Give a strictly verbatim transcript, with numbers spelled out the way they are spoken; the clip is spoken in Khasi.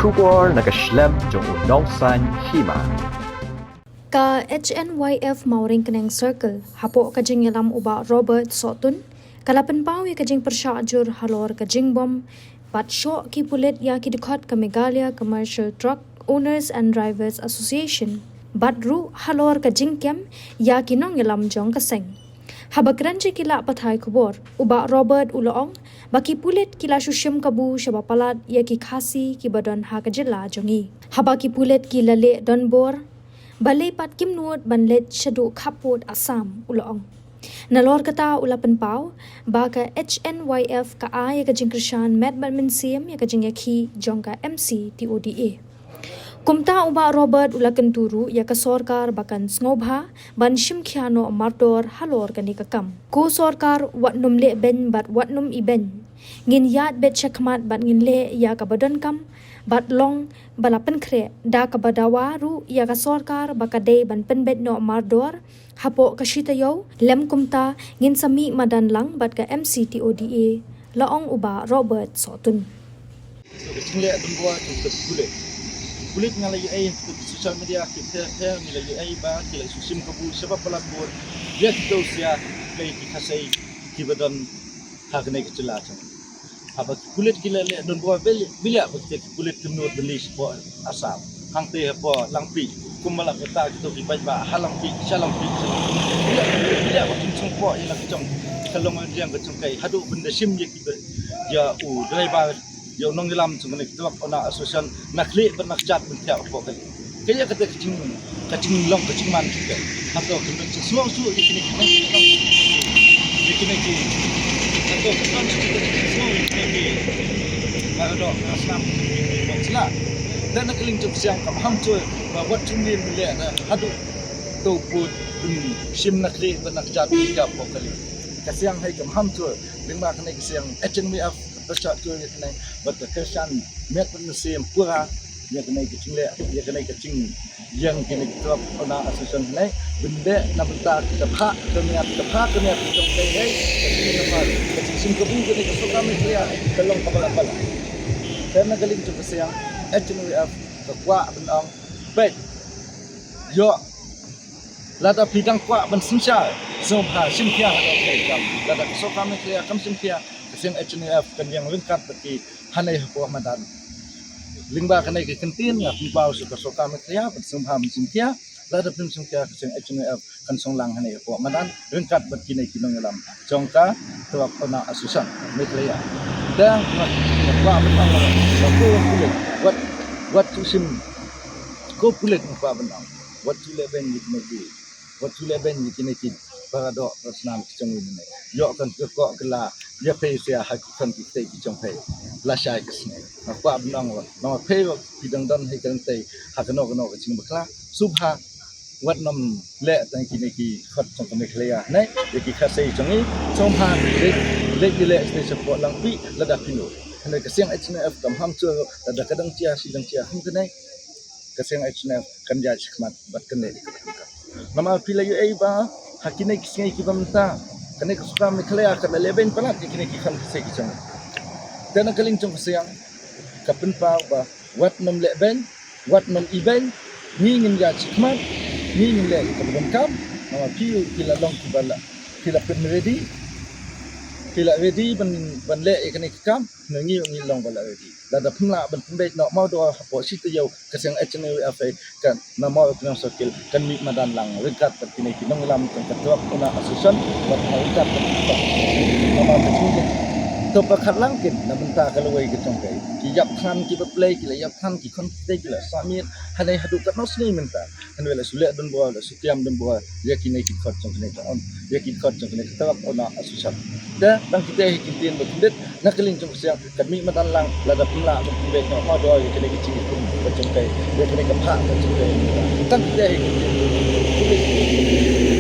Khubor na ka shlem jong u Nongsaiñ Hima. Ka H N Y F Mawryngkneng Circle, hapoh ka jingïalam u Bah Robert Sohtun, ka la pynpaw ïa ka jingpyrshah jur halor ka jingbym bad shoh ki pulit ïa ki dkhot ka Meghalaya Commercial Truck Owners and Drivers Association, bad ruh halor ka jingkem ïa ki nongïalam jong ka seng. Haba kren sha ki lad pathai khubor, u Bah Robert u la ong ba ki pulit ki la shu shim kabu shaba palat ïa ki Khasi kiba don ha ka jylla jong ngi. Haba ki pulit ki la leh donbor, balei pat kim nud ban leit shaduh khappud Assam, u la ong. Nalor kata u la pynpaw ba ka H N Y F ka ai ïa ka jingkyrshan met bad mynsiem ïa ka jingïakhih jong ka M C T O D A. Kumta u Bah Robert u la kyntu ruh ïa ka sorkar ba kan sngewbha ban shim khia noh mardor halor kane ka kam. Ko sorkar, wat nym leh beiñ bad wat nym ibeiñ. Ngin ïaid beit shakhmat bad ngin leh ïa kaba donkam, bad long ba la pynkhreh da kaba dawa ruh ïa ka sorkar ba ka dei ban pynbeit noh mardor hapoh ka shi taïew, lym kumta ngin sa mih madan lang bad ka M C T O D A, la ong u Bah Robert Sohtun. Ka jingleh donbor jong ka pulit. Pulit nga la ïohi ha social media ki pher pher, ngi la ïohi ba ki la shu shim kabu shaba palat bor ïa ki dohshiar, ïa ki Khasi kiba don ha kane ka jylla jong ngi. Haba ki pulit ki la leh donbor, balei, balei ba ki pulit kim nud ban leit shapoh Assam, hangtei hapoh Langpih, kumba la kata kito ki paidbah ha Langpih, sha Langpih, sha Langpih. Balei, balei ba kim shong hapoh ïa la ka jong ka longrynjang ka jong ka, haduh ban da shim ïa ki ba, ïa u driver, ïa u nongïalam jong kane ka Truck Owner Association, na khlieh bad na kjat ban thiah hapoh kane. Ka ïa kata ka jing, ka jinglong ka jingman jong ka. Hato ka nang jingsngew shuh ïa kine ki nang, ïa kine ki. Hato ka nang jingsngew shuh ïa kine ki. Ka doh ka snam ka sla. Dan na ka liang jong ka siang kam ham shuh ba wat jong ngi leh na haduh to put, mm, shim na khlieh bad na kjat ïa ka pok kali. Ka siang hai kam ham shuh. Lyngba kane ka siang H N Y F ka pyrshah shuh ïa kane bad ka kyrshan met bad mynsiem pura ïa kane ka jingleh, ïa kane ka jing ïa kine ki Truck Owner Association ne, ban leh na bynta ka phah ka miat, ka phah ka miat ka jong ka, hei, ka jingshim kabu kane ka sorkar Meghalaya ka long kaba la palat. Te na ka liang jong ka siang H N Y F ka kwah ban ong, peit, ïoh, lada phi dang kwah ban synshar, sngewbha shim khia ha ka kam. Lada ka sorkar Meghalaya kam shim khia, ka siang H N Y F kan ïeng ryngkat bad ki hangne hapoh madan. Lyngba kane ka kyntien nga pynpaw sha ka sorkar Meghalaya ban sngewbha ban shim khia, lada phim shim khia ka siang H N Y F kan shong lang hangne hapoh madan ryngkat bad kine ki nongïalam jong ka Truck Owner Association Meghalaya. Te nga kwah ban ong ba ko pulit, wat, wat shu shim, ko pulit nga kwah ban ong, wat shu leh beiñ ïa kine ki, wat shu leh beiñ ïa kine ki para doh para snam ki jong ngi ne. Ïoh kan kyrkoh kylla ïa phi sha ha ki khon ki kti ki jong phi lashai ka sngi. Nga kwah ban ong, namar phi ruh phi dang don ha ka lynti ha kano kano ka jingbakla, sngewbha wat nym leh tang kine ki khot jong ka Meghalaya ne ïa ki Khasi jong ngi. Sngewbha leit, leit ïaleh sha sha pok Langpih lada phi nud. Hynrei ka siang H N Y F kam ham shuh, lada ka dang jia shi dang jia, hynrei kane ka siang H N Y F kan ïaid shakhmat bad kan leh ïa ka. Namar phi la ïohi ba ha kine ki sngi kiba mynta kane ka sorkar Meghalaya ka la leh beiñ palat ïa kine ki khon Khasi ki jong ngi. Te na ka liang jong ka siang ka pynpaw ba wat nym leh beiñ, wat nym ibeiñ, ngi ngin ïaid shakhmat, ngi ngin leh ïa kaba donkam. Namar phi, phi la long kiba la, phi la pyn ready, phi la ready ban, ban leh ïa kane ka kam. Ngi, ngi long ba la ready. Lada phim lah ban pynbeit noh mardor hapoh shi taïew, ka siang H N Y F kan, na Mawryngkneng Circle kan mih madan lang ryngkat bad kine ki nongïalam jong ka Truck Owner Association bad ryngkat bad ki. Namar ka jingdon to pyrkhat lang kin na bynta ka lawei ka jong ka. Ki ïap than kiba blei, ki la ïap than ki khon ki kti, ki la sah miet hangne haduh katno sngi mynta. Hynrei la shu leh donbor, la shu kiam donbor ïa kine ki dkhot jong kane ka, ïa ki dkhot jong kane ka Truck Owner Association. Te tang kita hi ki ktien ba khyndiat, na ka liang jong ka siang kan mih madan lang, lada phim lah ban pynbeit noh mardor ïa kane ka jingïakhun ka jong ka, ïa kane ka phah ka jong ka. Tang kita hi ki ktien.